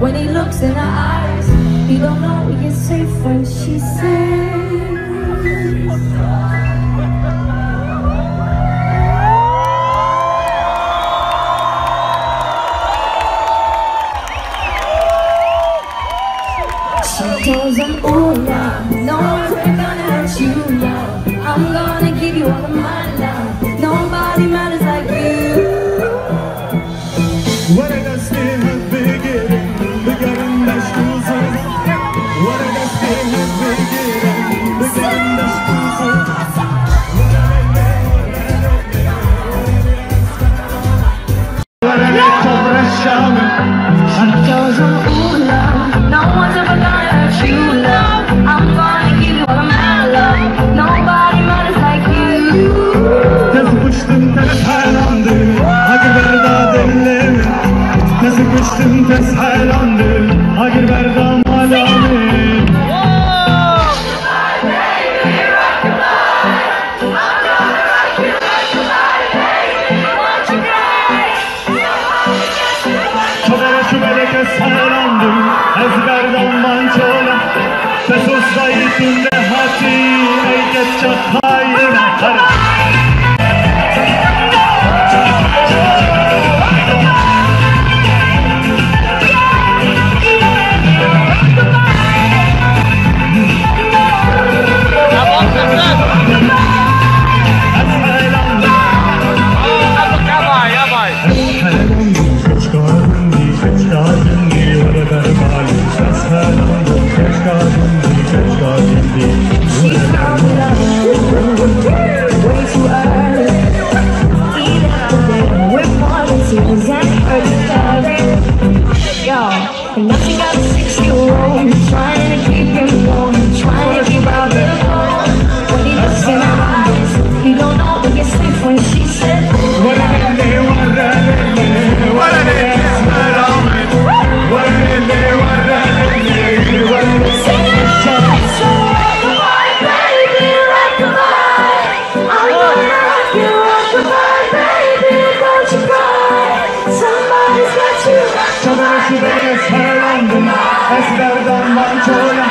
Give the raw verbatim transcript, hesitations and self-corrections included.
When he looks in her eyes, he don't know what you say when she says. She tells him, "Ooh, love, no one's ever gonna hurt you, love. I'm gonna give you all of my love. Nobody matters like you." Were destê hev bigirin, bigerin deşt û zar. Were destê hev bigirin, bigerin deşt û zar. Were lê çavreşa min. She tells him, "Ooh, love, no one's ever gonna hurt you, love. I'm gonna give you all of my love. Nobody matters like you." Te kuştim, te selamdı, hadi berda dillim. Te kuştim, te selamdı, hadi berda malamı. Çodere çubeleke selamdı, ez berdan bançola. Te sosayî tunde hatî, ey keça xayîn. Way too early. Eat it up, we're partying, Xanax or discovery. Yo, and now she got a six-year-old, trying to keep him warm, trying to keep out the cold. When he looks in her eyes, he don't know what he said when she said, "Sing it out, so rock the body, baby, rock the body." I wanna rock you, rock the body, baby, don't you cry. Somebody's got you. Çavreşu bere selamdım, ez berdan bançola.